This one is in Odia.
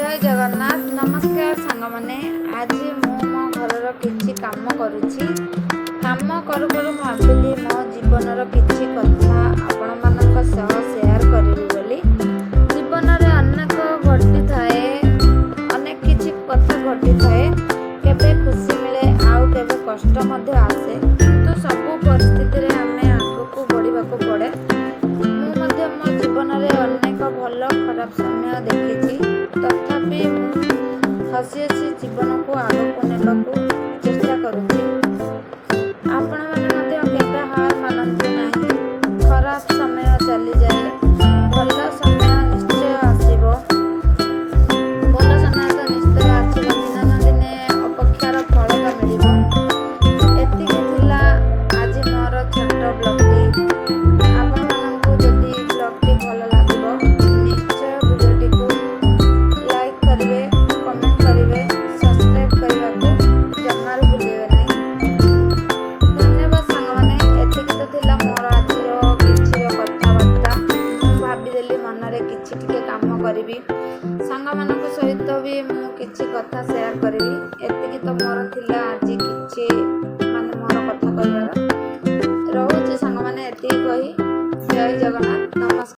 ଜୟ ଜଗନ୍ନାଥ। ନମସ୍କାର ସାଙ୍ଗମାନେ। ଆଜି ମୁଁ ମୋ ଘରର କିଛି କାମ କରୁଛି। କାମ କରୁ କରୁ ଭାବିଲି ମୋ ଜୀବନର କିଛି କଥା ଆପଣମାନଙ୍କ ସହ ସେୟାର କରିବି ବୋଲି। ଜୀବନରେ ଅନେକ ଘଟିଥାଏ, ଅନେକ କିଛି କଥା ଘଟିଥାଏ। କେବେ ଖୁସି ମିଳେ ଆଉ କେବେ କଷ୍ଟ ମଧ୍ୟ ଆସେ, କିନ୍ତୁ ସବୁ ପରିସ୍ଥିତିରେ ଆମେ ଆଗକୁ ବଢ଼ିବାକୁ ପଡ଼େ। ମୁଁ ମଧ୍ୟ ମୋ ଜୀବନରେ ଅନେକ ଭଲ ଖରାପ ସମୟ ଦେଖିଛି। ତଥାପି ମୁଁ ହସି ହସି ଜୀବନକୁ ଆଗକୁ ନେବାକୁ ଚେଷ୍ଟା କରୁଛି। ଆପଣମାନେ ମଧ୍ୟ କେବେ ହାର ମାନନ୍ତୁ ନାହିଁ। ଖରାପ ସମୟ ଚାଲିଯାଏ, ଭଲ ସମୟ ନିଶ୍ଚୟ ଆସିବ। ଭଲ ସମୟ ତ ନିଶ୍ଚୟ ଆସିବ। ଦିନ ନା ଦିନେ ଅପେକ୍ଷାର ଫଳ ତ ମିଳିବ। ଏତିକି ଥିଲା ଆଜି ମୋର ଛୋଟ ବ୍ଲଗ୍ଟି। ଆପଣମାନଙ୍କୁ ଯଦି ବ୍ଲଗ୍ଟି ଭଲ ଲାଗିବ, ନିଶ୍ଚୟ ଭିଡ଼ିଓଟିକୁ ଲାଇକ୍ କରିବେ, କମେଣ୍ଟ କରିବେ, ସବସ୍କ୍ରାଇବ୍ କରିବାକୁ ଜମାରୁ ଭୁଲିବେ ନାହିଁ। ଧନ୍ୟବାଦ ସାଙ୍ଗମାନେ। ଏତିକି ତ ଥିଲା ମୋର ଆଜିର କିଛିର କଥାବାର୍ତ୍ତା। ମୁଁ ଭାବିଦେଲି ମନରେ କିଛି ଟିକେ କାମ କରିବି, ସାଙ୍ଗମାନଙ୍କ ସହିତ ବି ମୁଁ କିଛି କଥା ସେୟାର କରିବି। ଏତିକି ତ ମୋର ଥିଲା ଆଜି କିଛି ମାନେ ମୋର କଥା କହିବାର। ରହୁଛି ସାଙ୍ଗମାନେ ଏତିକି କହି। ଜୟ ଜଗନ୍ନାଥ, ନମସ୍କାର।